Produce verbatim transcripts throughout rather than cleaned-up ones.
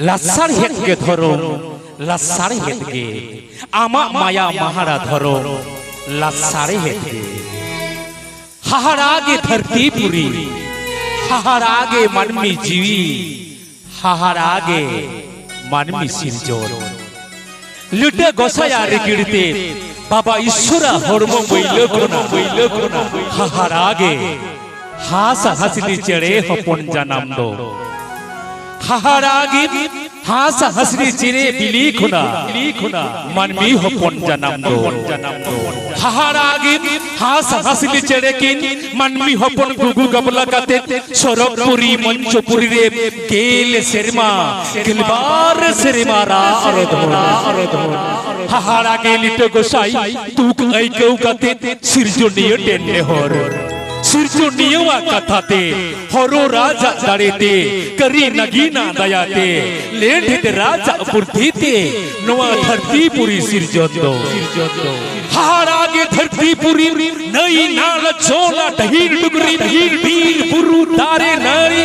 ᱞᱟᱥᱟᱲᱦᱮᱫ ᱜᱮ ᱫᱷᱚᱨᱚᱢ, ᱞᱟᱥᱟᱲᱦᱮᱫ ᱜᱮ ᱟᱢᱟᱜ ᱢᱟᱭᱟ ᱢᱟᱦᱟᱲᱟ ᱫᱷᱚᱨᱚᱢ, ᱞᱟᱥᱟᱲᱦᱮᱫ ᱜᱮ᱾ ᱦᱟᱦᱟᱲᱟ ᱜᱮ ᱫᱷᱟᱹᱨᱛᱤ ᱯᱩᱨᱤ, ᱦᱟᱦᱟᱲᱟ ᱜᱮ ᱢᱟᱹᱱᱢᱤ ᱡᱤᱣᱤ, ᱦᱟᱦᱟᱲᱟ ᱜᱮ ᱢᱟᱹᱱᱢᱤ ᱥᱤᱨᱡᱚᱱ᱾ ᱞᱤᱴᱟᱹ ᱜᱚᱸᱥᱟᱭᱟ ᱨᱤᱠᱤᱲ ᱛᱮ ᱵᱟᱵᱟ ᱤᱥᱥᱚᱨᱟ ᱦᱚᱲᱢᱚ ᱵᱟᱹᱭᱞᱟᱹ ᱠᱷᱚᱱᱟ, ᱵᱟᱹᱭᱞᱟᱹ ᱠᱷᱚᱱᱟ ᱦᱟᱦᱟᱲᱟ ᱜᱮ ᱦᱟᱸᱥ ᱦᱟᱸᱥᱞᱤ ᱪᱮᱬᱮ ᱦᱚᱯᱚᱱ ᱡᱟᱱᱟᱢ ᱫᱚ᱾ ᱦᱟᱦᱟᱲᱟ ᱜᱮ ᱦᱟᱸᱥ ᱦᱟᱸᱥᱞᱤ ᱪᱮᱬᱮ ᱵᱤᱞᱤ ᱠᱷᱚᱱᱟ, ᱵᱤᱞᱤ ᱠᱷᱚᱱᱟ ᱢᱟᱹᱱᱢᱤ ᱦᱚᱯᱚᱱ ᱡᱟᱱᱟᱢ ᱫᱚ᱾ ᱦᱟᱦᱟᱲᱟ ᱜᱮ ᱦᱟᱸᱥ ᱦᱟᱸᱥᱞᱤ ᱪᱮᱬᱮ ᱠᱤᱱ ᱢᱟᱹᱱᱢᱤ ᱦᱚᱯᱚᱱ ᱜᱩᱜᱩ ᱜᱟᱵᱞᱟ ᱠᱟᱛᱮ ᱥᱚᱨᱚᱜᱽᱯᱩᱨᱤ ᱢᱚᱧᱪᱚᱯᱩᱨᱤ ᱨᱮ ᱜᱮᱞ ᱥᱮᱨᱢᱟ, ᱜᱮᱞᱵᱟᱨ ᱥᱮᱨᱢᱟ ᱨᱟᱜ ᱨᱚᱫᱷᱚᱱ᱾ ᱦᱟᱦᱟᱲᱟ ᱜᱮ ᱞᱤᱴᱟᱹ ᱜᱚᱸᱥᱟᱭ ᱫᱩᱠ ᱟᱹᱭᱠᱟᱹᱣ ᱠᱟᱛᱮ ᱥᱤᱨᱡᱚᱱᱤᱭᱟᱹ ᱴᱷᱮᱱ ᱱᱮᱦᱚᱨ᱾ ᱥᱤᱨᱡᱚᱱᱤᱭᱟᱹᱣᱟᱜ ᱠᱟᱛᱷᱟ ᱛᱮ, ᱦᱚᱨᱚ ᱨᱟᱡᱟᱜ ᱫᱟᱲᱮ ᱛᱮ, ᱠᱟᱹᱨᱤ ᱱᱟᱜᱤᱱᱟ ᱫᱟᱭᱟ ᱛᱮ, ᱞᱮᱸᱰᱮᱫ ᱨᱟᱡᱟᱜ ᱵᱩᱫᱽᱫᱷᱤ ᱛᱮ ᱱᱚᱣᱟ ᱫᱷᱟᱹᱨᱛᱤ ᱯᱩᱨᱤ ᱥᱤᱨᱡᱚᱱ ᱫᱚ᱾ ᱦᱟᱦᱟᱲᱟ ᱜᱮ ᱫᱷᱟᱹᱨᱛᱤ ᱯᱩᱨᱤ, ᱱᱟᱹᱭ ᱱᱟᱞᱟ ᱡᱚᱞᱟ ᱰᱟᱹᱦᱤ ᱰᱩᱝᱨᱤ, ᱰᱟᱹᱦᱤ ᱵᱤᱨ ᱵᱩᱨᱩ ᱫᱟᱨᱮ ᱱᱟᱹᱲᱤ,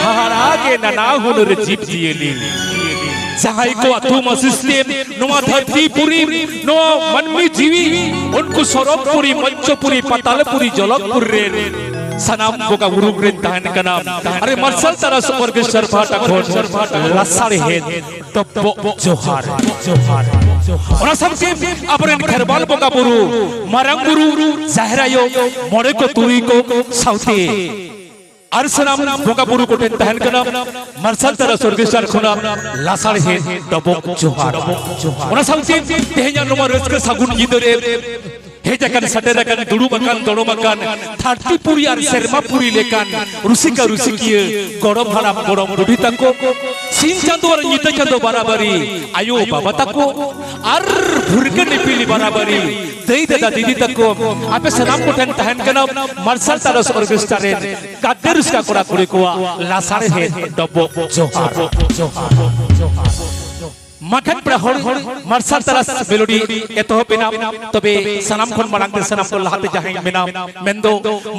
ᱦᱟᱦᱟᱲᱟ ᱜᱮ ᱱᱟᱱᱟ ᱦᱩᱱᱟᱹᱨ ᱡᱤᱵᱽ ᱡᱤᱭᱟᱹᱞᱤ᱾ ᱡᱟᱦᱟᱸᱭ ᱠᱚ ᱟᱛᱳ ᱢᱟ system ᱱᱚᱣᱟ ᱫᱷᱟᱹᱨᱛᱤ ᱯᱩᱨᱤ, ᱱᱚᱣᱟ ᱢᱟᱹᱱᱢᱤ ᱡᱤᱣᱤ, ᱩᱱᱠᱩ ᱥᱚᱨᱚᱜᱽᱯᱩᱨᱤ, ᱢᱚᱧᱪᱚᱯᱩᱨᱤ, ᱯᱟᱛᱟᱞᱯᱩᱨᱤ, ᱡᱚᱞᱚᱜᱽᱯᱩᱨᱤ ᱨᱮᱱ ᱥᱟᱱᱟᱢ ᱵᱚᱸᱜᱟ ᱵᱩᱨᱩ ᱨᱮᱱ ᱛᱟᱦᱮᱱ ᱠᱟᱱᱟ᱾ ᱟᱨ ᱢᱟᱨᱥᱟᱞ ᱛᱟᱨᱟᱥ ᱚᱨᱠᱮᱥᱴᱟᱨ ᱯᱟᱦᱴᱟ ᱠᱷᱚᱱ ᱞᱟᱥᱟᱲᱦᱮᱫ ᱰᱚᱵᱚᱜ ᱡᱚᱦᱟᱨ, ᱡᱚᱦᱟᱨ, ᱡᱚᱦᱟᱨ᱾ ᱚᱱᱟ ᱥᱟᱶᱛᱮ ᱟᱵᱚᱨᱮᱱ ᱠᱷᱮᱨᱣᱟᱞ ᱵᱚᱸᱜᱟ ᱵᱩᱨᱩ, ᱢᱟᱨᱟᱝ ᱵᱩᱨᱩ, ᱡᱟᱦᱮᱨ ᱟᱭᱳ, ᱢᱚᱬᱮ ᱠᱚ ᱛᱩᱨᱩᱭ ᱠᱚ ᱥᱟᱶᱛᱮ ᱟᱨ ᱥᱟᱱᱟᱢ ᱵᱚᱸᱜᱟ ᱵᱩᱨᱩ ᱠᱚᱴᱷᱮᱱ ᱛᱟᱦᱮᱱ ᱠᱟᱱᱟ ᱢᱟᱨᱥᱟᱞ ᱛᱟᱨᱟᱥ ᱚᱨᱠᱮᱥᱴᱟᱨ ᱠᱷᱚᱱᱟᱜ ᱞᱟᱥᱟᱲᱦᱮᱫ ᱰᱚᱵᱚᱜ ᱡᱚᱦᱟᱨ᱾ ᱚᱱᱟ ᱥᱟᱶᱛᱮ ᱛᱮᱦᱮᱧᱟᱜ ᱱᱚᱣᱟ ᱨᱟᱹᱥᱠᱟᱹ ᱥᱟᱹᱜᱩᱱ ᱧᱤᱫᱟᱹ ᱨᱮ ᱦᱮᱡ ᱟᱠᱟᱱ, ᱥᱮᱴᱮᱨ ᱟᱠᱟᱱ, ᱫᱩᱲᱩᱵ ᱟᱠᱟᱱ, ᱫᱚᱲᱚᱢ ᱟᱠᱟᱱ ᱫᱷᱟᱹᱨᱛᱤ ᱯᱩᱨᱤ ᱟᱨ ᱥᱮᱨᱢᱟ ᱯᱩᱨᱤ ᱞᱮᱠᱟᱱ ᱨᱩᱥᱤᱠᱟ ᱨᱩᱥᱤᱠᱤᱭᱟᱹ, ᱜᱚᱲᱚᱢ ᱦᱟᱲᱟᱢ ᱜᱚᱲᱚᱢ ᱵᱩᱰᱷᱤ ᱛᱟᱠᱚ, ᱥᱤᱧ ᱪᱟᱸᱫᱳ ᱟᱨ ᱧᱤᱫᱟᱹ ᱪᱟᱸᱫᱳ ᱵᱟᱨᱟᱵᱟᱨᱤ ᱟᱭᱳ ᱵᱟᱵᱟ ᱛᱟᱠᱚ, ᱟᱨ ᱵᱷᱩᱨᱠᱟᱹ ᱱᱤᱯᱤᱞ ᱵᱟᱨᱟᱵᱟᱨᱤ ᱫᱟᱹᱭ ᱫᱟᱫᱟ ᱫᱤᱫᱤ ᱛᱟᱠᱚ, ᱟᱯᱮ ᱥᱟᱱᱟᱢ ᱠᱚᱴᱷᱮᱱ ᱛᱟᱦᱮᱱ ᱠᱟᱱᱟ ᱢᱟᱨᱥᱟᱞ ᱛᱟᱨᱟᱥ ᱚᱨᱠᱮᱥᱴᱨᱟ ᱨᱮᱱ ᱜᱟᱫᱮ ᱨᱩᱥᱤᱠᱟ ᱠᱚᱲᱟ ᱠᱩᱲᱤ ᱠᱚᱣᱟᱜ ᱞᱟᱥᱟᱲᱦᱮᱫ ᱰᱚᱵᱚᱜ ᱡᱚᱦᱟᱨ, ᱡᱚᱦᱟᱨ, ᱡᱚᱦᱟᱨ᱾ ᱢᱟᱠᱷᱟᱱ ᱯᱮᱲᱟ ᱦᱚᱲ, ᱢᱟᱨᱥᱟᱞ ᱛᱟᱨᱟᱥ ᱢᱮᱞᱳᱰᱤ ᱮᱛᱚᱦᱚᱵ ᱮᱱᱟ᱾ ᱛᱚᱵᱮ ᱥᱟᱱᱟᱢ ᱠᱷᱚᱱ ᱢᱟᱲᱟᱝ ᱛᱮ ᱥᱟᱱᱟᱢ ᱠᱷᱚᱱ ᱞᱟᱦᱟᱛᱮ ᱡᱟᱦᱟᱸᱭ ᱢᱮᱱᱟ, ᱢᱮᱱᱫᱚ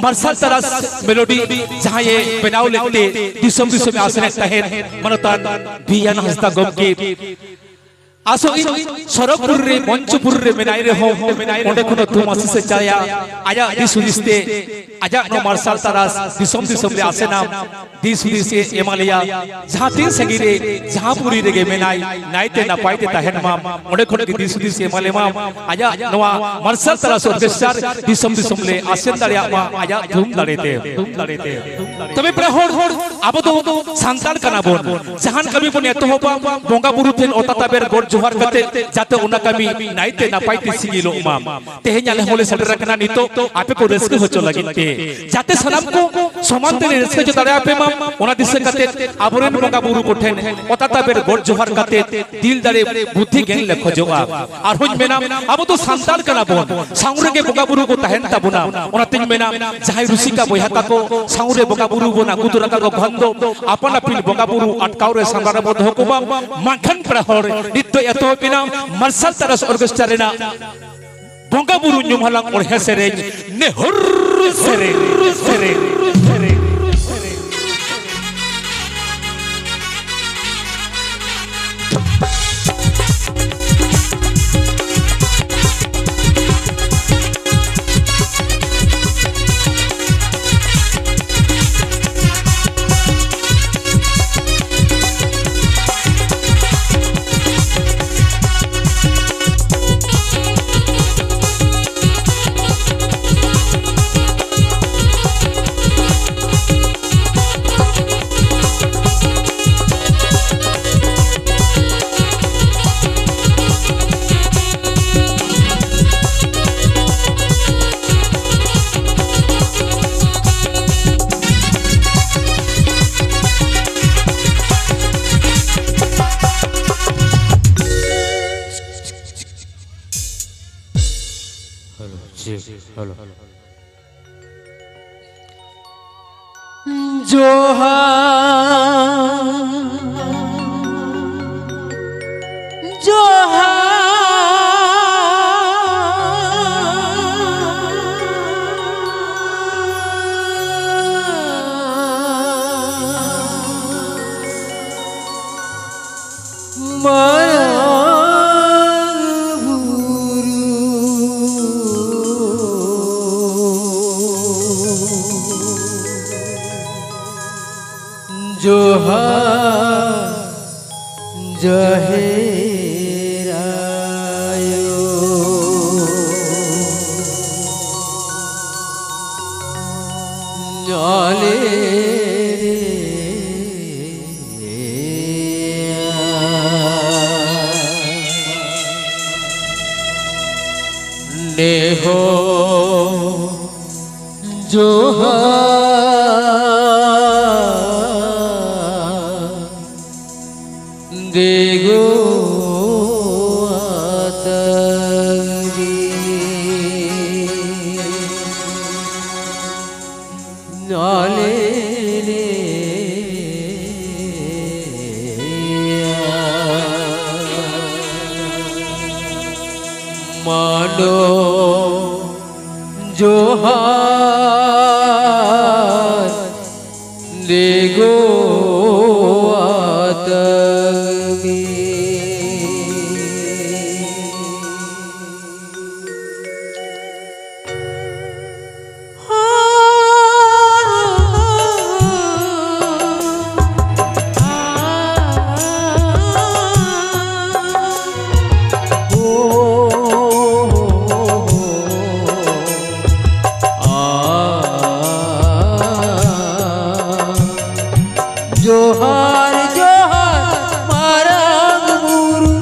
ᱢᱟᱨᱥᱟᱞ ᱛᱟᱨᱟᱥ ᱢᱮᱞᱳᱰᱤ ᱡᱟᱦᱟᱸᱭ ᱮ ᱵᱮᱱᱟᱣ ᱞᱮᱫ ᱛᱮ ᱫᱤᱥᱚᱢ ᱫᱤᱥᱚᱢ ᱮ ᱟᱥᱮᱱᱮᱫ ᱛᱟᱦᱮᱸᱫ, ᱢᱟᱱᱚᱛᱟᱱ ᱵᱤ ᱮᱱ ᱦᱟᱸᱥᱫᱟ ᱜᱚᱢᱠᱮ᱾ ᱟᱥᱚᱜ ᱤᱧ ᱥᱚᱨᱚᱜᱽᱯᱩᱨ ᱨᱮ, ᱢᱚᱧᱪᱚᱯᱩᱨ ᱨᱮ ᱢᱮᱱᱟᱭ ᱨᱮᱦᱚᱸ, ᱚᱸᱰᱮ ᱠᱷᱚᱱ ᱦᱚᱸ ᱛᱷᱩᱢ ᱟᱥᱤᱥ ᱮ ᱪᱟᱞᱟᱭᱟ᱾ ᱟᱭᱟᱜ ᱫᱤᱥ ᱦᱩᱫᱤᱥ ᱛᱮ, ᱟᱡᱟᱜ ᱱᱚᱣᱟ ᱢᱟᱨᱥᱟᱞ ᱛᱟᱨᱟᱥ ᱫᱤᱥᱚᱢ ᱫᱤᱥᱚᱢ ᱞᱮ ᱟᱥᱮᱱᱟ, ᱫᱤᱥ ᱦᱩᱫᱤᱥ ᱮ ᱮᱢᱟ ᱞᱮᱭᱟ᱾ ᱡᱟᱦᱟᱸ ᱛᱤᱱ ᱥᱟᱺᱜᱤᱧ ᱨᱮ, ᱡᱟᱦᱟᱸ ᱯᱩᱨᱤ ᱨᱮᱜᱮ ᱢᱮᱱᱟᱭ, ᱱᱟᱭᱛᱮ ᱱᱟᱯᱟᱭ ᱛᱮ ᱛᱟᱦᱮᱱ ᱢᱟ, ᱚᱸᱰᱮ ᱠᱷᱚᱱ ᱜᱮ ᱫᱤᱥ ᱦᱩᱫᱤᱥ ᱮ ᱮᱢᱟ ᱞᱮᱢᱟ᱾ ᱟᱡᱟᱜ ᱱᱚᱣᱟ ᱢᱟᱨᱥᱟᱞ ᱛᱟᱨᱟᱥ ᱚᱨᱠᱮᱥᱴᱟᱨ ᱫᱤᱥᱚᱢ ᱫᱤᱥᱚᱢ ᱞᱮ ᱟᱥᱮᱱ ᱫᱟᱲᱮᱭᱟᱜ ᱢᱟ, ᱟᱡᱟᱜ ᱛᱷᱩᱢ ᱫᱟᱲᱮ ᱛᱮ᱾ ᱛᱚᱵᱮ ᱯᱮᱲᱟ ᱦᱚᱲ, ᱟᱵᱚ ᱫᱚ ᱥᱟᱱᱛᱟᱲ ᱠᱟᱱᱟ ᱵᱚᱱ, ᱡᱟᱦᱟᱱ ᱠᱟᱹᱢᱤ ᱵᱚᱱ ᱮᱛᱚᱦᱚᱵᱟ, ᱵᱚᱸᱜᱟ ᱵᱩᱨᱩ ᱴᱷᱮᱱ ᱚᱛᱟ ᱛᱟᱵᱮᱨ ᱜᱚᱰ ᱡᱚᱦᱟᱨ ᱠᱟᱛᱮ, ᱡᱟᱛᱮ ᱚᱱᱟ ᱠᱟᱹᱢᱤ ᱱᱟᱭᱛᱮ ᱱᱟᱯᱟᱭ ᱛᱮ ᱥᱤᱜᱤᱞᱚᱜ ᱢᱟ᱾ ᱛᱮᱦᱮᱧ ᱟᱞᱮ ᱦᱚᱸᱞᱮ ᱥᱮᱴᱮᱨ ᱟᱠᱟᱱᱟ ᱱᱤᱛᱚᱜ ᱟᱯᱮ ᱠᱚ ᱨᱟᱹᱥᱠᱟᱹ ᱦᱚᱪᱚ ᱞᱟᱹᱜᱤᱫ ᱛᱮ, ᱡᱟᱛᱮ ᱥᱟᱱᱟᱢ ᱠᱚ ᱥᱚᱢᱟᱱ ᱛᱮᱞᱮ ᱨᱟᱹᱥᱠᱟᱹ ᱦᱚᱪᱚ ᱫᱟᱲᱮᱭᱟᱯᱮ ᱢᱟ, ᱚᱱᱟ ᱫᱤᱥᱟᱹ ᱠᱟᱛᱮ ᱟᱵᱚᱨᱮᱱ ᱵᱚᱸᱜᱟ ᱵᱩᱨᱩ ᱠᱚᱴᱷᱮᱱ ᱚᱛᱟ ᱛᱟᱵᱮᱨ ᱜᱚᱰ ᱡᱚᱦᱟᱨ ᱠᱟᱛᱮ ᱫᱤᱞ ᱫᱟᱲᱮ ᱵᱩᱫᱽᱫᱷᱤ ᱜᱮᱭᱟᱱ ᱞᱮ ᱠᱷᱚᱡᱚᱜᱼᱟ᱾ ᱟᱨᱦᱚᱸᱧ ᱢᱮᱱᱟ, ᱟᱵᱚ ᱫᱚ ᱥᱟᱱᱛᱟᱲ ᱠᱟᱱᱟ ᱵᱚᱱ, ᱥᱟᱶ ᱨᱮᱜᱮ ᱵᱚᱸᱜᱟ ᱵᱩᱨᱩ ᱠᱚ ᱛᱟᱦᱮᱱ ᱛᱟᱵᱚᱱᱟ᱾ ᱚᱱᱟᱛᱮᱧ ᱢᱮᱱᱟ, ᱡᱟᱦᱟᱸᱭ ᱨᱩᱥᱤᱠᱟ ᱵᱚᱭᱦᱟ ᱛᱟᱠᱚ ᱥᱟᱶ ᱨᱮ ᱵᱚᱸᱜᱟ ᱵᱩᱨᱩ ᱵᱚᱱ ᱟᱹᱜᱩ ᱛᱚᱨᱟ ᱠᱟᱠᱚ ᱠᱷᱟᱱ ᱫᱚ ᱟᱯᱟᱱ ᱟᱹᱯᱤᱱ ᱵᱚᱸᱜᱟ ᱵᱩᱨᱩ ᱟᱴᱠᱟᱣ ᱨᱮ ᱥᱟᱢᱵᱲᱟᱣ ᱨᱮᱵᱚ ᱫᱚᱦᱚ ᱠᱚᱢᱟ᱾ ᱢᱟᱠᱷᱟᱱ ᱯᱮᱲᱟ ᱦᱚᱲ, ᱱᱤᱛ ᱫᱚ ᱮᱛᱚᱦᱚᱵ ᱮᱱᱟ ᱢᱟᱨᱥᱟᱞ ᱛᱟᱨᱟᱥ ᱚᱨᱠᱮᱥᱴᱨᱟ ᱨᱮᱱᱟᱜ ᱵᱚᱸᱜᱟ ᱵᱩᱨᱩ ᱧᱩᱢ ᱦᱟᱞᱟᱝ ᱚᱬᱦᱮ ᱥᱮᱨᱮᱧ, ᱱᱮᱦᱚᱨ ᱥᱮᱨᱮᱧ, ᱥᱮᱨᱮᱧ, ᱥᱮᱨᱮᱧ᱾ Hello, check, hello. ᱡᱚᱦᱟᱨ᱾ ᱢᱟᱨᱟᱝ ᱵᱩᱨᱩ ᱡᱚᱦᱟᱨ ᱡᱟᱦᱮᱨ ᱟᱭᱳ, ᱟᱞᱮ ᱨᱮᱭᱟ ᱱᱮᱦᱚᱨ ᱡᱚᱦᱟᱨ ᱫᱮᱜᱳ ᱟᱛᱟᱝ ᱜᱮ᱾ ᱟᱞᱮ ᱨᱮᱭᱟ ᱢᱟᱰᱚ ᱡᱚᱦᱟᱨ ᱫᱮᱜᱳ ᱟᱛᱟᱝ ᱜᱮ᱾ ᱡᱚᱦᱟᱨ ᱡᱚᱦᱟᱨ ᱢᱟᱨᱟᱝ ᱵᱩᱨᱩ,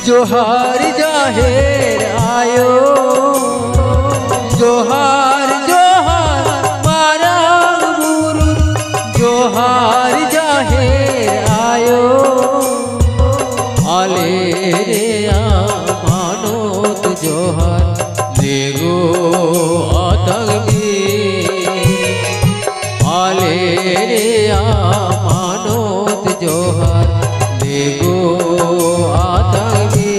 ᱡᱚᱦᱟᱨ ᱡᱟᱦᱮᱨ ᱟᱭᱳ᱾ ᱡᱚᱦᱟᱨ ᱡᱚᱦᱟᱨ ᱢᱟᱨᱟᱝ ᱵᱩᱨᱩ, ᱡᱚᱦᱟᱨ ᱡᱟᱦᱮᱨ ᱟᱭᱳ᱾ ᱟᱞᱮ ᱨᱮᱭᱟᱜ ᱢᱟᱱᱚᱛ ᱡᱚᱦᱟᱨ ᱫᱮᱜᱳ ᱟᱛᱟᱝ ᱜᱮ᱾ ᱟᱞᱮ ᱨᱮᱭᱟᱜ ᱢᱟᱱᱚᱛ ᱡᱚᱦᱟᱨ ᱫᱮᱜᱳ ᱟᱛᱟᱝ ᱜᱮ᱾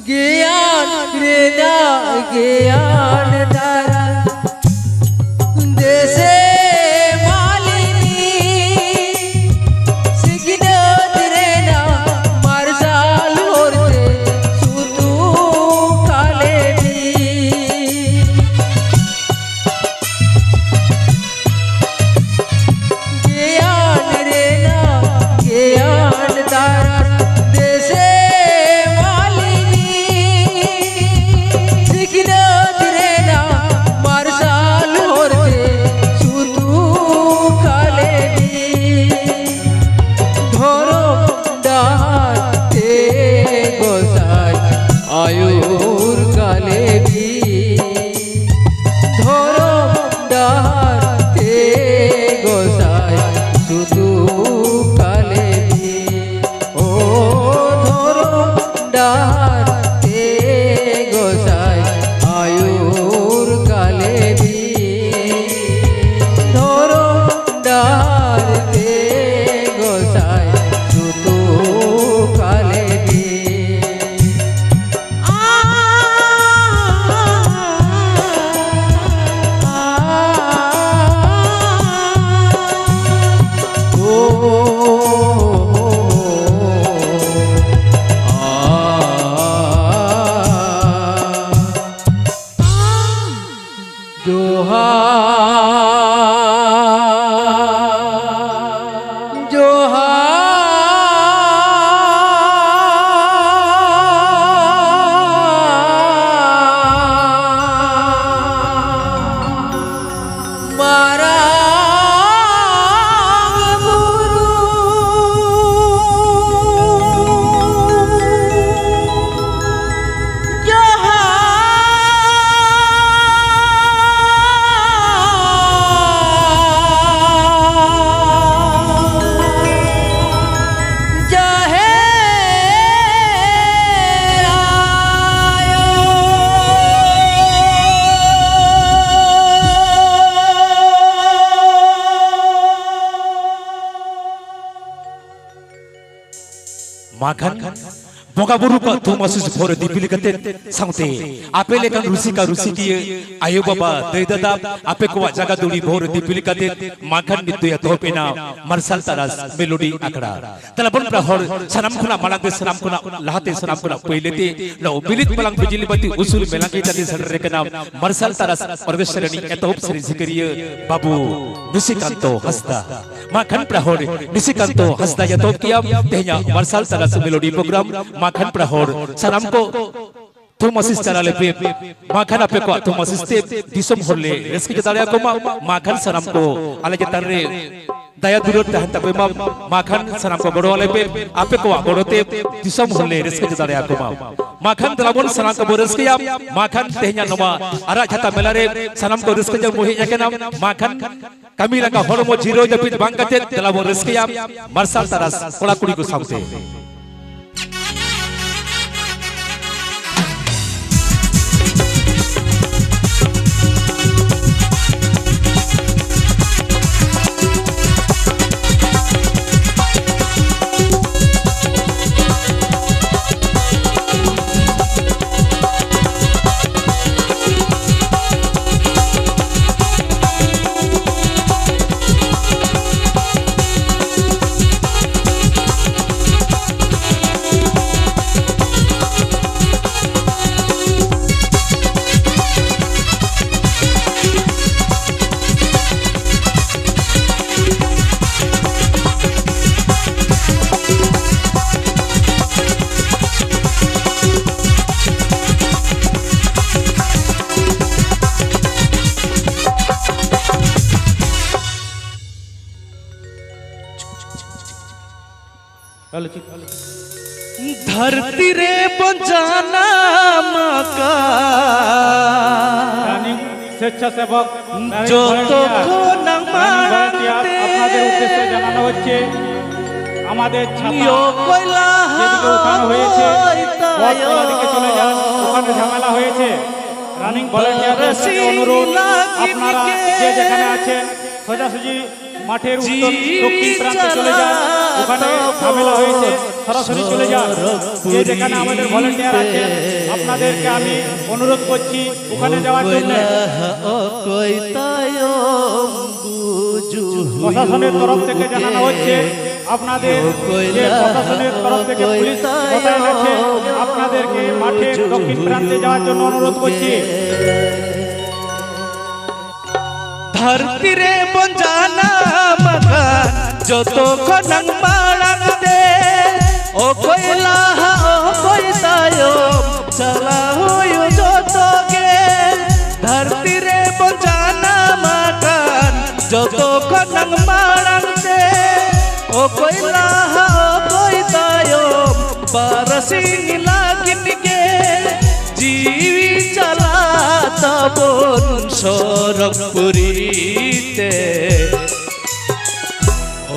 ᱜᱮᱭᱟᱱ ᱨᱮᱱᱟᱜ ᱜᱮᱭᱟᱱ ᱫᱟᱨᱟ ᱫᱮᱥᱮ ᱢᱟᱞᱤᱱᱤ, ᱥᱤᱠᱷᱱᱟᱹᱛ ᱨᱮᱱᱟᱜ ᱢᱟᱨᱥᱟᱞ ᱦᱚᱨᱛᱮ ᱥᱩᱛᱩ ᱠᱟᱞᱮ ᱵᱤᱱ᱾ ᱜᱮᱭᱟᱱ ᱨᱮᱱᱟᱜ ᱜᱮᱭᱟᱱ ᱫᱟᱨᱟ ᱫᱮᱥᱮ ᱢᱟᱞᱤᱱᱤ, ᱥᱤᱠᱷᱱᱟᱹᱛ ᱨᱮᱱᱟᱜ ᱢᱟᱨᱥᱟᱞ ᱦᱚᱨᱛᱮ ᱥᱩᱛᱩ ᱠᱟᱞᱮ ᱵᱤᱱ᱾ ᱫᱷᱚᱨᱚᱢ ᱰᱟᱦᱟᱨ ᱛᱮ ᱜᱚᱥᱟᱭ ᱟᱹᱭᱩᱨ ᱠᱟᱞᱮ ᱵᱤᱱ᱾ ᱫᱷᱚᱨᱚᱢ ᱰᱟᱦᱟᱨ ᱛᱮ ᱜᱚᱥᱟᱭ ᱥᱩᱛᱩ ᱠᱟᱞᱮ ᱵᱤᱱ᱾ ᱳ ᱫᱷᱚᱨᱚᱢ ᱰᱟᱦᱟᱨ ᱛᱮ ᱜᱚᱥᱟᱭ ᱟᱹᱭᱩᱨ ᱠᱟᱞᱮ ᱵᱤᱱ᱾ ᱫᱷᱚᱨᱚᱢ ᱰᱟᱦᱟᱨ ᱛᱮ ᱜᱚᱥᱟᱭ ᱥᱩᱛᱩ ᱠᱟᱞᱮ ᱵᱤᱱ᱾ ᱡᱚᱦᱟᱨ, ᱡᱚᱦᱟᱨ᱾ ᱢᱟᱨᱟᱝ ᱵᱩᱨᱩ ᱡᱚᱦᱟᱨ᱾ ᱡᱟᱦᱮᱨ ᱟᱭᱳ᱾ ᱢᱟ ᱠᱷᱟᱱ ᱵᱚᱸᱜᱟ ᱵᱩᱨᱩ ᱠᱚᱣᱟᱜ ᱛᱷᱩᱢ ᱟᱥᱤᱥ ᱵᱷᱳᱨ ᱫᱤᱯᱤᱞ ᱠᱟᱛᱮ, ᱥᱟᱶᱛᱮ ᱟᱯᱮ ᱞᱮᱠᱟᱱ ᱨᱩᱥᱤᱠᱟ ᱨᱩᱥᱤᱠᱤᱭᱟᱹ ᱟᱭᱳ ᱵᱟᱵᱟ ᱫᱟᱹᱭ ᱫᱟᱫᱟ, ᱟᱯᱮ ᱠᱚᱣᱟᱜ ᱡᱟᱜᱟ ᱫᱩᱲᱤ ᱵᱷᱳᱨ ᱫᱤᱯᱤᱞ ᱠᱟᱛᱮ, ᱢᱟ ᱠᱷᱟᱱ ᱱᱤᱛ ᱫᱚ ᱮᱛᱚᱦᱚᱵ ᱮᱱᱟ ᱢᱟᱨᱥᱟᱞ ᱛᱟᱨᱟᱥ ᱢᱮᱞᱳᱰᱤ ᱟᱠᱷᱲᱟ᱾ ᱛᱟᱦᱞᱮ ᱵᱚᱱ ᱯᱮᱲᱟ ᱦᱚᱲ, ᱥᱟᱱᱟᱢ ᱠᱷᱚᱱᱟᱜ ᱢᱟᱲᱟᱝ ᱛᱮ, ᱥᱟᱱᱟᱢ ᱠᱷᱚᱱᱟᱜ ᱞᱟᱦᱟᱛᱮ, ᱥᱟᱱᱟᱢ ᱠᱷᱚᱱᱟᱜ ᱯᱳᱭᱞᱳ ᱛᱮ ᱱᱚᱣᱟ ᱵᱤᱞᱤᱛ ᱯᱟᱞᱟᱝ ᱵᱤᱡᱽᱞᱤ ᱵᱟᱹᱛᱤ ᱩᱥᱩᱞ ᱢᱮᱞᱟᱝ ᱜᱮ ᱪᱟᱹᱞᱤ ᱥᱮᱴᱮᱨ ᱠᱟᱱᱟ ᱢᱟᱨᱥᱟᱞ ᱛᱟᱨᱟᱥ ᱚᱨᱠᱮᱥᱴᱨᱟ ᱨᱤᱱᱤᱡ ᱮᱛᱚᱦᱚᱵ ᱥᱮᱨᱮᱧ ᱥᱤᱠᱟᱹᱨᱤᱭᱟᱹ ᱵᱟᱹᱵᱩ ᱱᱤᱥᱤᱠᱟᱱᱛᱚ ᱦᱟᱸᱥᱫᱟ᱾ ᱢᱟ ᱠᱷᱟᱱ ᱯᱮᱲᱟ ᱦᱚᱲ, ᱱᱤᱥᱤᱠᱟᱱᱛᱚ ᱦᱟᱸᱥᱫᱟ ᱮᱛᱚᱦᱚᱵ ᱠᱮᱜᱼᱟ ᱛᱮᱦᱮᱧᱟᱜ ᱢᱟᱨᱥᱟᱞ ᱛᱟᱨᱟᱥ ᱢᱮᱞᱳᱰᱤ ᱯᱨᱳᱜᱨᱟᱢ᱾ ᱢᱟ ᱠᱷᱟᱱ ᱯᱮᱲᱟ ᱦᱚᱲ, ᱥᱟᱱᱟᱢ ᱠᱚ ᱛᱷᱩᱢ ᱟᱥᱤᱥ ᱪᱟᱞᱟᱣ ᱞᱮᱯᱮ᱾ ᱢᱟ ᱠᱷᱟᱱ ᱟᱯᱮ ᱠᱚᱣᱟᱜ ᱛᱷᱩᱢ ᱟᱥᱤᱥ ᱛᱮ ᱫᱤᱥᱚᱢ ᱦᱚᱲ ᱞᱮ ᱨᱟᱹᱥᱠᱟᱹ ᱦᱚᱪᱚ ᱫᱟᱲᱮᱭᱟᱠᱚ ᱢᱟ᱾ ᱢᱟ ᱠᱷᱟᱱ ᱥᱟᱱᱟᱢ ᱠᱚ ᱟᱞᱮ ᱪᱮᱛᱟᱱ ᱨᱮ ᱫᱟᱭᱟ ᱫᱩᱞᱟᱹᱲ ᱛᱟᱦᱮᱱ ᱛᱟᱯᱮ ᱢᱟ᱾ ᱢᱟ ᱠᱷᱟᱱ ᱥᱟᱱᱟᱢ ᱠᱚ ᱜᱚᱲᱚ ᱟᱞᱮ ᱯᱮ, ᱟᱯᱮ ᱠᱚᱣᱟᱜ ᱜᱚᱲᱚ ᱛᱮ ᱫᱤᱥᱚᱢ ᱦᱚᱲ ᱞᱮ ᱨᱟᱹᱥᱠᱟᱹ ᱦᱚᱪᱚ ᱫᱟᱲᱮᱭᱟᱠᱚ ᱢᱟ᱾ ᱢᱟ ᱠᱷᱟᱱ ᱫᱮᱞᱟ ᱵᱚᱱ ᱥᱟᱱᱟᱢ ᱠᱚᱵᱚᱱ ᱨᱟᱹᱥᱠᱟᱹᱭᱟ᱾ ᱢᱟ ᱠᱷᱟᱱ ᱛᱮᱦᱮᱧᱟᱜ ᱱᱚᱣᱟ ᱟᱨᱟᱜ ᱪᱷᱟᱛᱟ ᱢᱮᱞᱟ ᱨᱮ ᱥᱟᱱᱟᱢ ᱠᱚ ᱨᱟᱹᱥᱠᱟᱹ ᱡᱚᱝ ᱵᱚ ᱦᱮᱡ ᱟᱠᱟᱱᱟ᱾ ᱢᱟ ᱠᱷᱟᱱ ᱠᱟᱹᱢᱤ ᱞᱟᱸᱜᱟ ᱦᱚᱲᱢᱚ ᱡᱤᱨᱟᱹᱣ ᱡᱟᱹᱯᱤᱫ ᱵᱟᱝ ᱠᱟᱛᱮ ᱫᱮᱞᱟ ᱵᱚᱱ ᱨᱟᱹᱥᱠᱟᱹᱭᱟ ᱢᱟᱨᱥᱟᱞ ᱛᱟᱨᱟᱥ ᱠᱚᱲᱟ ᱠᱩᱲᱤ ᱠᱚ ᱥᱟᱶᱛᱮ᱾ ᱫᱷᱟᱹᱨᱛᱤ ᱨᱮ ᱵᱚᱱ ᱡᱟᱱᱟᱢ ᱟᱠᱟᱱ ᱨᱟᱱᱤᱝ ᱥᱮᱪᱪᱷᱟᱥᱮᱵᱚᱠ, ᱨᱟᱱᱤᱝ ᱡᱚᱛᱚ ᱵᱷᱚᱞᱮᱱᱴᱤᱭᱟᱨ, ᱠᱷᱚᱱᱟᱜ ᱨᱟᱱᱤᱝ ᱢᱟᱲᱟᱝ ᱵᱷᱚᱞᱮᱱᱴᱤᱭᱟᱨ ᱛᱮ আপনাদের উদ্দেশ্যে জানানো হচ্ছে, আমাদের ছাতা নিয়োগ কইলা যেদিকে উঠানো হয়েছে, হই পথ তায়ো। চলার দিকে চলে যান, ওখানে ঝামেলা হয়েছে। রানিং ভলেন্টিয়ারদের কাছে অনুরোধ, আপনারা যে যেখানে আছেন সোজাসুজি মাঠের উত্তর দক্ষিণ প্রান্তে চলে যান, ওখানে ঝামেলা হয়েছে। সরাসরি চলে যান। যে যেখানে আমাদের ভলেন্টিয়ার আছেন, আপনাদেরকে আমি অনুরোধ করছি ওখানে যাওয়ার জন্য। অকই তায়ম বুঝু প্রশাসনের তরফ থেকে জানানো হচ্ছে, আপনাদের যে প্রশাসনের তরফ থেকে পুলিশ মোতায়েন আছে, আপনাদেরকে মাঠের দক্ষিণ প্রান্তে যাওয়ার জন্য অনুরোধ করছি। ᱫᱷᱟᱹᱨᱛᱤ ᱨᱮ ᱵᱚᱱ ᱡᱟᱱᱟᱢ ᱟᱠᱟᱱ ᱡᱚᱛᱚ ᱠᱷᱚᱱᱟᱝ ᱢᱟᱲᱟᱝ ᱛᱮ, ᱚᱠᱚᱭ ᱞᱟᱦᱟ ᱚᱠᱚᱭ ᱛᱟᱭᱚᱢ ᱪᱟᱞᱟᱣ ᱦᱩᱭᱩᱜ ᱡᱚᱛᱚ ᱜᱮ᱾ ᱫᱷᱟᱹᱨᱛᱤ ᱨᱮ ᱵᱚᱱ ᱡᱟᱱᱟᱢ ᱟᱠᱟᱱ ᱡᱚᱛᱚ ᱠᱷᱚᱱᱟᱝ ᱢᱟᱲᱟᱝ ᱛᱮ, ᱚᱠᱚᱭ ᱞᱟᱦᱟ ᱚᱠᱚᱭ ᱛᱟᱭᱚᱢ, ᱵᱟᱨᱟᱥᱤᱧ ᱞᱟᱹᱜᱤᱫ ᱜᱮ ᱡᱤᱣᱤ ᱪᱟᱞᱟᱜ ᱛᱟᱵᱚᱱ ᱥᱚᱨᱚᱜᱽ ᱯᱩᱨᱤ ᱛᱮ᱾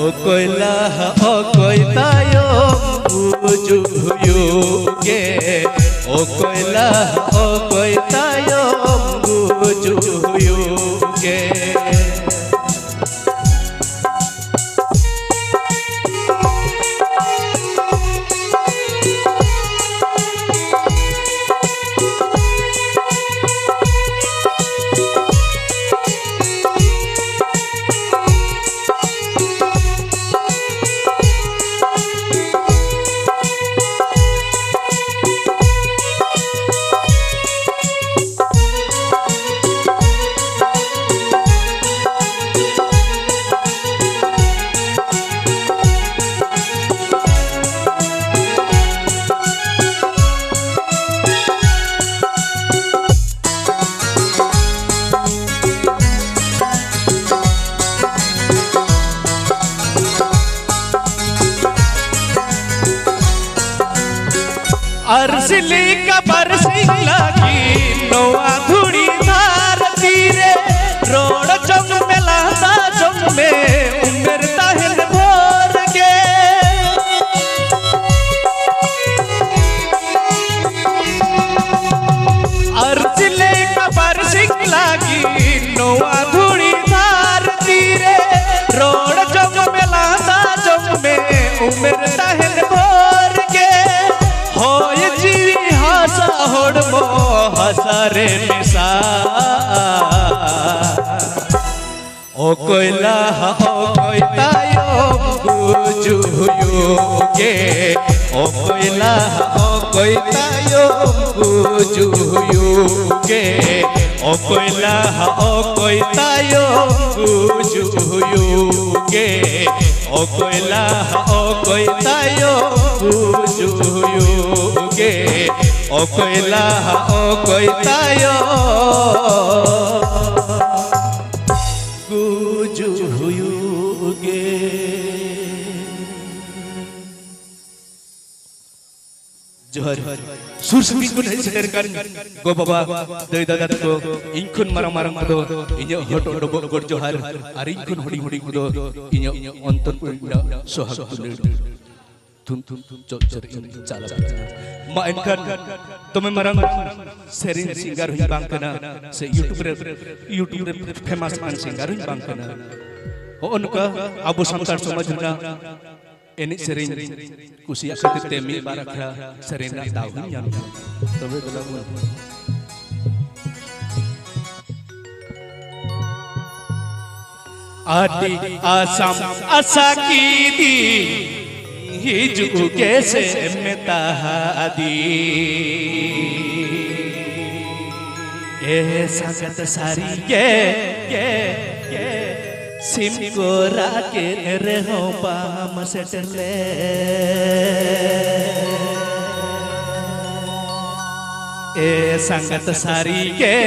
ᱚᱠᱚᱭ ᱞᱟᱦᱟ ᱚᱠᱚᱭ ᱛᱟᱭᱚᱢ ᱵᱩᱡᱩ ᱦᱩᱭᱩᱜ ᱜᱮ, ᱚᱠᱚᱭ ᱞᱟᱦᱟ ᱚᱠᱚᱭ ᱛᱟᱭᱚᱢ ᱵᱩᱡᱩ ᱦᱩᱭᱩᱜ ᱜᱮ᱾ ᱟᱨᱥᱤ ᱞᱮᱠᱟ ᱵᱟᱨᱥᱤᱧ ᱞᱟᱹᱜᱤᱫ ᱱᱚᱣᱟ ᱫᱷᱩᱲᱤ ᱫᱷᱟᱹᱨᱛᱤ ᱨᱮ ᱨᱚᱲ ᱡᱚᱝ ᱢᱮ, ᱞᱟᱸᱫᱟ ᱡᱚᱝ ᱢᱮ, ᱩᱢᱮᱨ ᱛᱟᱦᱮᱱ ᱵᱷᱳᱨ ᱜᱮ᱾ ᱟᱨᱥᱤ ᱞᱮᱠᱟ ᱵᱟᱨᱥᱤᱧ ᱞᱟᱹᱜᱤᱫ ᱱᱚᱣᱟ ᱫᱷᱩᱲᱤ ᱫᱷᱟᱹᱨᱛᱤ ᱨᱮ ᱨᱚᱲ ᱡᱚᱝ ᱢᱮ, ᱞᱟᱸᱫᱟ ᱡᱚᱝ ᱢᱮ, ᱩᱢᱮᱨ ᱛᱟᱦᱮᱱ ᱵᱷᱳᱨ ᱦᱟᱥᱟ ᱦᱚᱲᱢᱚ ᱦᱟᱥᱟ ᱨᱮ ᱢᱮᱥᱟ᱾ ᱚᱠᱚᱭ ᱞᱟᱦᱟ ᱚᱠᱚᱭ ᱛᱟᱭᱚᱢ ᱜᱩᱡᱩᱜ ᱦᱩᱭᱩᱜ ᱜᱮ᱾ ᱚᱠᱚᱭ ᱞᱟᱦᱟ ᱚᱠᱚᱭ ᱛᱟᱭᱚᱢ ᱜᱩᱡᱩᱜ ᱦᱩᱭᱩᱜ ᱜᱮ᱾ ᱚᱠᱚᱭ ᱞᱟᱦᱟ ᱚᱠᱚᱭ ᱛᱟᱭᱚᱢ ᱜᱩᱡᱩᱜ ᱦᱩᱭᱩᱜ ᱜᱮ᱾ ᱚᱠᱚᱭ ᱞᱟᱦᱟ ᱚᱠᱚᱭ ᱛᱟᱭᱚᱢ ᱜᱩᱡᱩᱜ ᱦᱩᱭᱩᱜ ᱜᱮ᱾ ᱚᱠᱚᱭ ᱞᱟᱦᱟ ᱚᱠᱚᱭ ᱛᱟᱭᱚᱢ ᱜᱩᱡᱩᱜ ᱦᱩᱭᱩᱜ ᱜᱮ᱾ ᱡᱚᱦᱟᱨ᱾ ᱥᱩᱨ ᱥᱟᱺᱜᱤᱧ ᱠᱷᱚᱱ ᱦᱮᱡ ᱥᱮᱴᱮᱨ ᱟᱠᱟᱱ ᱜᱚ ᱵᱟᱵᱟ, ᱫᱟᱹᱭ ᱫᱟᱫᱟ ᱛᱟᱠᱚ, ᱤᱧ ᱠᱷᱚᱱ ᱢᱟᱨᱟᱝ ᱢᱟᱨᱟᱝ ᱠᱚᱫᱚ, ᱤᱧᱟᱹᱜ ᱦᱚᱴᱚᱜ ᱰᱚᱵᱚᱜ ᱜᱚᱰ ᱡᱚᱦᱟᱨ, ᱟᱨ ᱤᱧ ᱠᱷᱚᱱ ᱦᱩᱰᱤᱧ ᱦᱩᱰᱤᱧ ᱠᱚᱫᱚ ᱤᱧᱟᱹᱜ ᱚᱱᱛᱚᱨ ᱠᱷᱚᱱ ᱥᱚᱦᱟᱜ ᱫᱩᱞᱟᱹᱲ᱾ ᱛᱷᱩᱢ ᱛᱷᱩᱢ ᱪᱚᱜ ᱪᱚᱨ ᱤᱧ ᱪᱟᱞᱟᱜ ᱠᱟᱱᱟ᱾ ᱢᱟ ᱮᱱᱠᱷᱟᱱ ᱫᱚᱢᱮ ᱢᱟᱨᱟᱝ ᱥᱮᱨᱮᱧ ᱥᱤᱝᱜᱟᱨ ᱦᱚᱸᱧ ᱵᱟᱝ ᱠᱟᱱᱟ, ᱥᱮ YouTube ᱨᱮ, YouTube ᱨᱮ ᱯᱷᱮᱢᱟᱥ ᱟᱠᱟᱱ ᱥᱤᱝᱜᱟᱨ ᱦᱚᱸᱧ ᱵᱟᱝ ᱠᱟᱱᱟ᱾ ᱦᱚᱸᱜᱼᱚ ᱱᱚᱝᱠᱟ ᱟᱵᱚ ᱥᱟᱱᱛᱟᱲ ᱥᱚᱢᱟᱡᱽ ᱨᱮᱱᱟᱜ ᱮᱱᱮᱡ ᱥᱮᱨᱮᱧ ᱠᱩᱥᱤᱭᱟᱜ ᱠᱷᱟᱹᱛᱤᱨ ᱛᱮ ᱢᱤᱫ ᱵᱟᱨ ᱟᱠᱷᱲᱟ ᱥᱮᱨᱮᱧ ᱨᱮᱱᱟᱜ ᱫᱟᱣ ᱦᱚᱸᱧ ᱧᱟᱢ ᱠᱮᱫᱟ᱾ ᱛᱚᱵᱮ ᱫᱮᱞᱟ ᱵᱚᱱ᱾ ᱟᱹᱰᱤ ᱟᱥᱟᱢ ᱟᱥᱟ ᱠᱤᱫᱤᱧ ᱦᱤᱡᱩᱜ ᱜᱮᱥᱮ ᱢᱮᱛᱟ ᱫᱤᱧ᱾ ᱮ ᱥᱟᱸᱜᱟᱛ ᱥᱟᱹᱨᱤ ᱜᱮ, ᱜᱮ, ᱜᱮ, ᱥᱤᱢ ᱠᱚ ᱨᱟᱜ ᱠᱮᱫ ᱨᱮᱦᱚᱸ ᱵᱟᱢ ᱥᱮᱴᱮᱨ ᱞᱮ᱾ ᱮ ᱥᱟᱸᱜᱟᱛ ᱥᱟᱹᱨᱤ ᱜᱮ,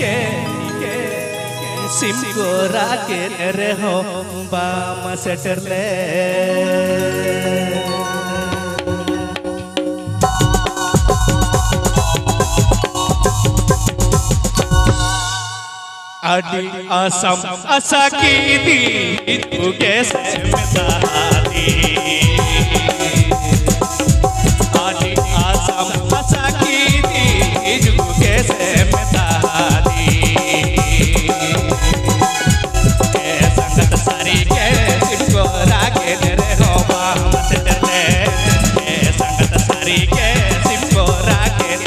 ᱜᱮ, ᱜᱮ, ᱥᱤᱢ ᱠᱚ ᱨᱟᱜ ᱠᱮᱫ ᱨᱮᱦᱚᱸ ᱵᱟᱢ ᱥᱮᱴᱮᱨ ᱞᱮ᱾ ᱟᱹᱰᱤ ᱟᱥᱟᱢ ᱟᱥᱟ ᱠᱤᱫᱤᱧ ᱦᱤᱡᱩᱜ ᱜᱮᱥᱮ ᱢᱮᱛᱟ ᱫᱤᱧ᱾ ᱟᱹᱰᱤ ᱟᱥᱟᱢ ᱟᱥᱟ ᱠᱤᱫᱤᱧ ᱦᱤᱡᱩᱜ ᱜᱮᱥᱮ ᱢᱮᱛᱟ ᱫᱤᱧ᱾ ᱮ ᱥᱟᱸᱜᱟᱛ ᱥᱟᱹᱨᱤ ᱜᱮ ᱥᱤᱢ ᱠᱚ ᱨᱟᱜ ᱠᱮᱫ ᱨᱮᱦᱚᱸ ᱵᱟᱢ ᱥᱮᱴᱮᱨ ᱞᱮ᱾ ᱮ ᱥᱟᱸᱜᱟᱛ ᱥᱟᱹᱨᱤ ᱜᱮ ᱥᱤᱢ ᱠᱚ ᱨᱟᱜ ᱠᱮᱫ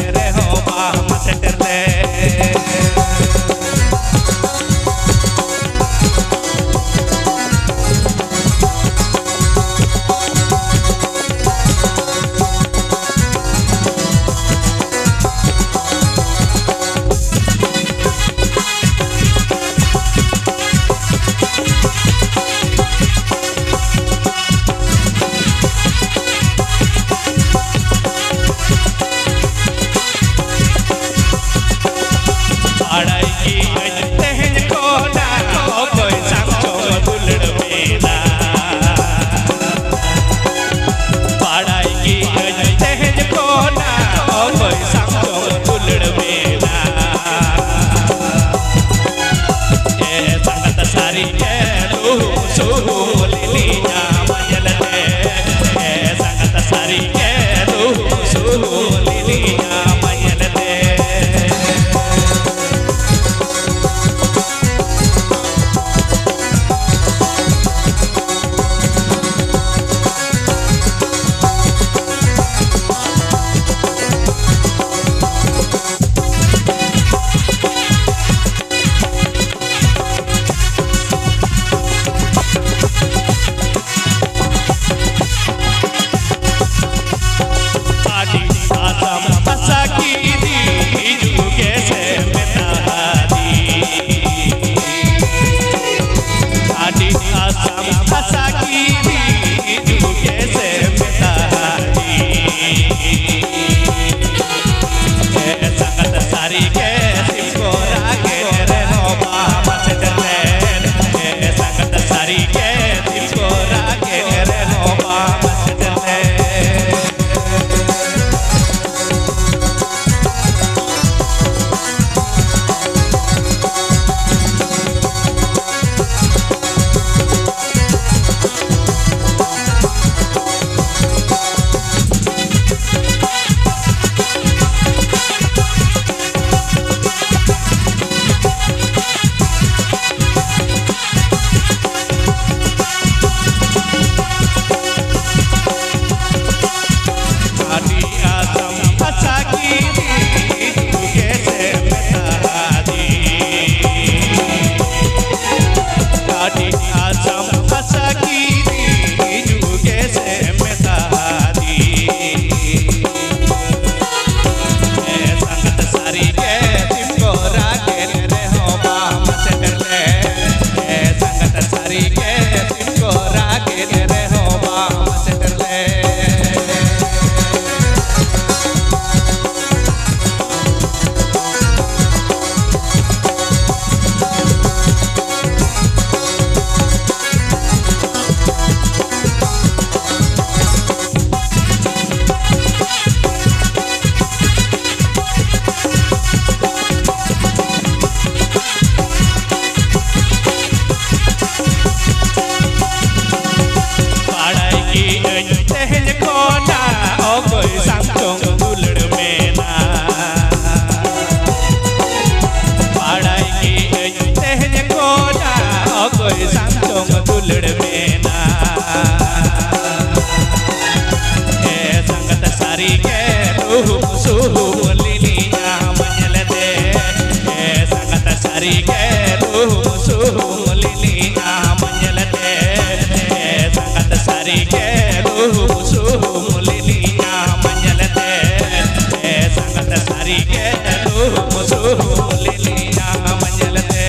ᱥᱟᱹᱨᱤᱜᱮ ᱫᱩᱢ ᱫᱩᱢ ᱞᱤᱞᱤᱭᱟᱢ ᱧᱮᱞᱛᱮ᱾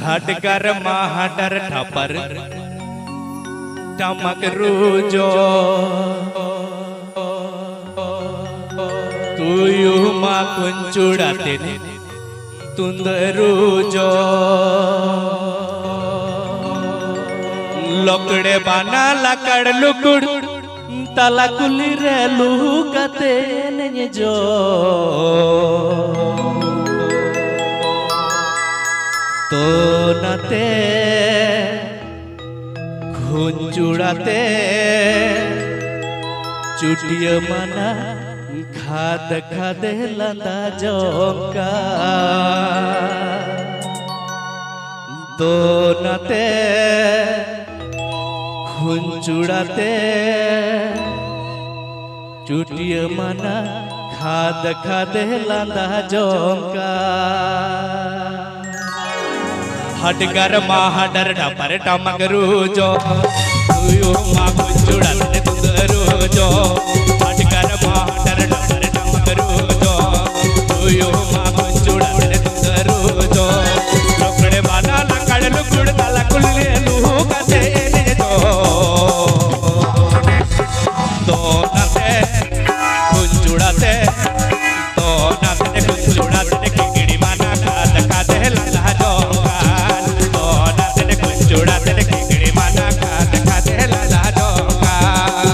ᱦᱟᱰᱜᱟᱨ ᱢᱟ ᱦᱟᱰᱟᱨ ᱴᱷᱟᱯᱟᱨ ᱴᱟᱢᱟᱠ ᱨᱩ ᱡᱚ, ᱛᱩᱭᱩ ᱢᱟ ᱠᱩᱧᱪᱩᱲ ᱟᱛᱮᱱ ᱛᱩᱢᱫᱟᱹᱜ ᱨᱩ ᱡᱚ᱾ ᱞᱚᱠᱲᱮ ᱵᱟᱱᱟ ᱞᱟᱠᱟᱲ ᱞᱩᱠᱩᱲ ᱛᱟᱞᱟ ᱠᱩᱞᱦᱤ ᱨᱮ ᱞᱩᱦᱩ ᱠᱟᱛᱮ ᱮᱱᱮᱡ ᱡᱚ᱾ ᱛᱚ ᱱᱟᱛᱮ ᱠᱷᱩᱧᱪᱩᱲ ᱟᱛᱮ ᱪᱩᱴᱭᱟᱹ ᱢᱟᱱᱟ ᱠᱷᱟᱫ ᱠᱷᱟᱫᱮ ᱞᱟᱸᱫᱟ ᱡᱚᱝ ᱠᱟᱱ᱾ ᱛᱚ ᱱᱟᱛᱮ ᱠᱷᱩᱧᱪᱩᱲ ᱟᱛᱮ ᱪᱩᱴᱭᱟᱹ ᱢᱟᱱᱟ ᱠᱷᱟᱫ ᱠᱷᱟᱫᱮ ᱞᱟᱸᱫᱟ ᱡᱚᱝ ᱠᱟᱱ᱾ ᱦᱟᱰᱜᱟᱨ ᱢᱟ ᱦᱟᱰᱟᱨ ᱰᱟᱯᱟᱨ ᱴᱟᱢᱟᱠ ᱨᱩ ᱡᱚ, ᱛᱩᱭᱩ ᱢᱟ ᱠᱩᱧᱪᱩᱲ ᱟᱛᱮ ᱛᱩᱢᱫᱟᱹᱜ ᱨᱩ ᱡᱚ᱾ ᱦᱟᱰᱜᱟᱨ ᱢᱟ ᱦᱟᱰᱟᱨ ᱰᱟᱯᱟᱨ ᱴᱟᱢᱟᱠ ᱨᱩ ᱡᱚ, ᱛᱩᱭᱩ ᱢᱟ ᱠᱩᱧᱪᱩᱲ ᱟᱛᱮ ᱛᱩᱢᱫᱟᱹᱜ ᱨᱩ ᱡᱚ᱾ ᱞᱚᱠᱲᱮ ᱵᱟᱱᱟ ᱞᱟᱠᱟᱲ ᱞᱩᱠᱩᱲ ᱛᱟᱞᱟ ᱠᱩᱞᱦᱤ ᱨᱮ ᱞᱩᱦᱩ ᱠᱟᱛᱮ ᱮᱱᱮᱡ ᱫᱚ᱾ ᱫᱚᱱ ᱟᱛᱮ ᱠᱩᱧᱪᱩᱲ ᱟᱛᱮ, ᱫᱚᱱ ᱟᱛᱮ ᱠᱩᱧᱪᱩᱲ ᱟᱛᱮ ᱠᱤᱠᱲᱤ ᱢᱟᱱᱟ ᱠᱷᱟᱫ ᱠᱷᱟᱫᱮ ᱞᱟᱸᱫᱟ ᱡᱚᱝ ᱠᱟᱱ᱾ ᱫᱚᱱ ᱟᱛᱮ ᱠᱩᱧᱪᱩᱲ ᱟᱛᱮ ᱠᱤᱠᱲᱤ ᱢᱟᱱᱟ ᱠᱷᱟᱫ ᱠᱷᱟᱫᱮ ᱞᱟᱸᱫᱟ ᱡᱚᱝ ᱠᱟᱱ᱾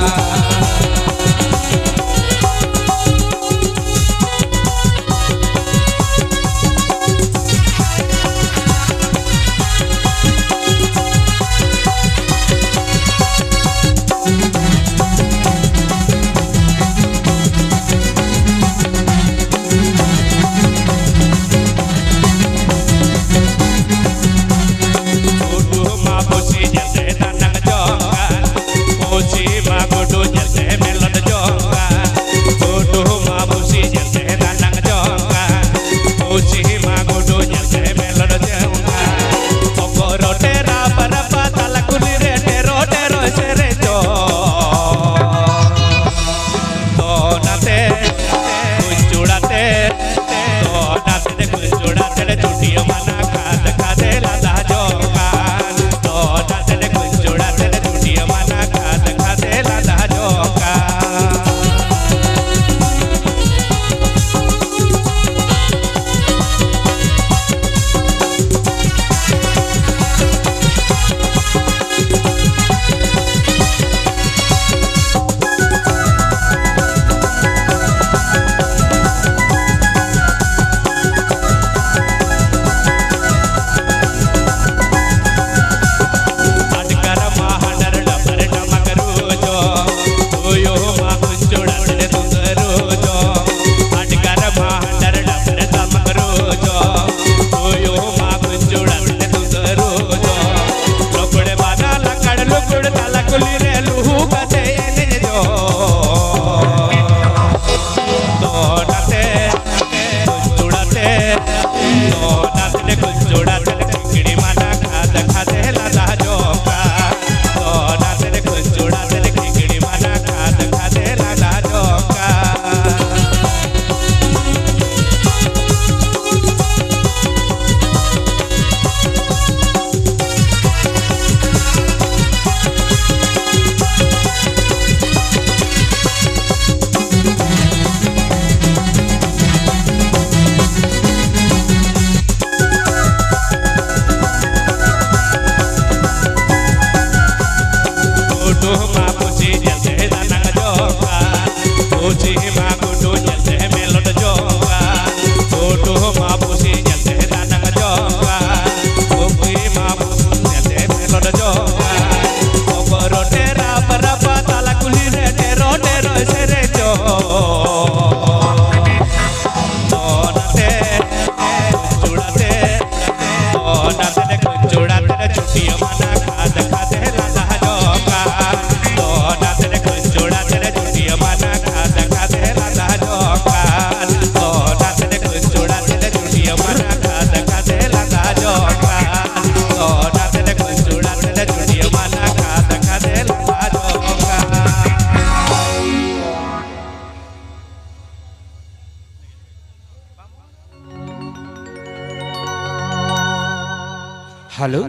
ᱦᱮᱞᱳ,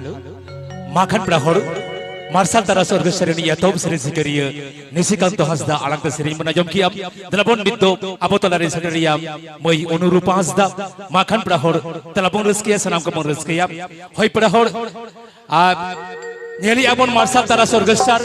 ᱢᱟᱠᱷᱟᱱ ᱯᱮᱲᱟ ᱦᱚᱲ, ᱢᱟᱨᱥᱟᱞ ᱛᱟᱨᱟᱥ ᱚᱨᱠᱮᱥᱴᱨᱟ ᱨᱤᱱᱤᱡ ᱮᱛᱚᱦᱚᱵ ᱥᱮᱨᱮᱧ ᱥᱤᱠᱟᱹᱨᱤᱭᱟᱹ ᱱᱤᱥᱤᱠᱟᱱᱛ ᱦᱟᱸᱥᱫᱟ ᱟᱲᱟᱝ ᱛᱮ ᱥᱮᱨᱮᱧ ᱵᱚᱱ ᱟᱸᱡᱚᱢ ᱠᱮᱜᱼᱟ᱾ ᱫᱮᱞᱟ ᱵᱚᱱ ᱱᱤᱛ ᱫᱚ ᱟᱵᱚ ᱛᱟᱞᱟᱨᱮ ᱥᱮᱴᱮᱨᱮᱭᱟ ᱢᱟᱹᱭ ᱚᱱᱩᱨᱩᱯᱟ ᱦᱟᱸᱥᱫᱟ᱾ ᱢᱟᱠᱷᱟᱱ ᱯᱮᱲᱟ ᱦᱚᱲ, ᱫᱮᱞᱟ ᱵᱚᱱ ᱨᱟᱹᱥᱠᱟᱹᱭᱟ, ᱥᱟᱱᱟᱢ ᱠᱚᱵᱚᱱ ᱨᱟᱹᱥᱠᱟᱹᱭᱟ᱾ ᱦᱳᱭ ᱯᱮᱲᱟ ᱦᱚᱲ, ᱟᱨ ᱧᱮᱞᱮᱜᱼᱟ ᱵᱚᱱ ᱢᱟᱨᱥᱟᱞ ᱛᱟᱨᱟᱥ ᱚᱨᱠᱮᱥᱴᱨᱟ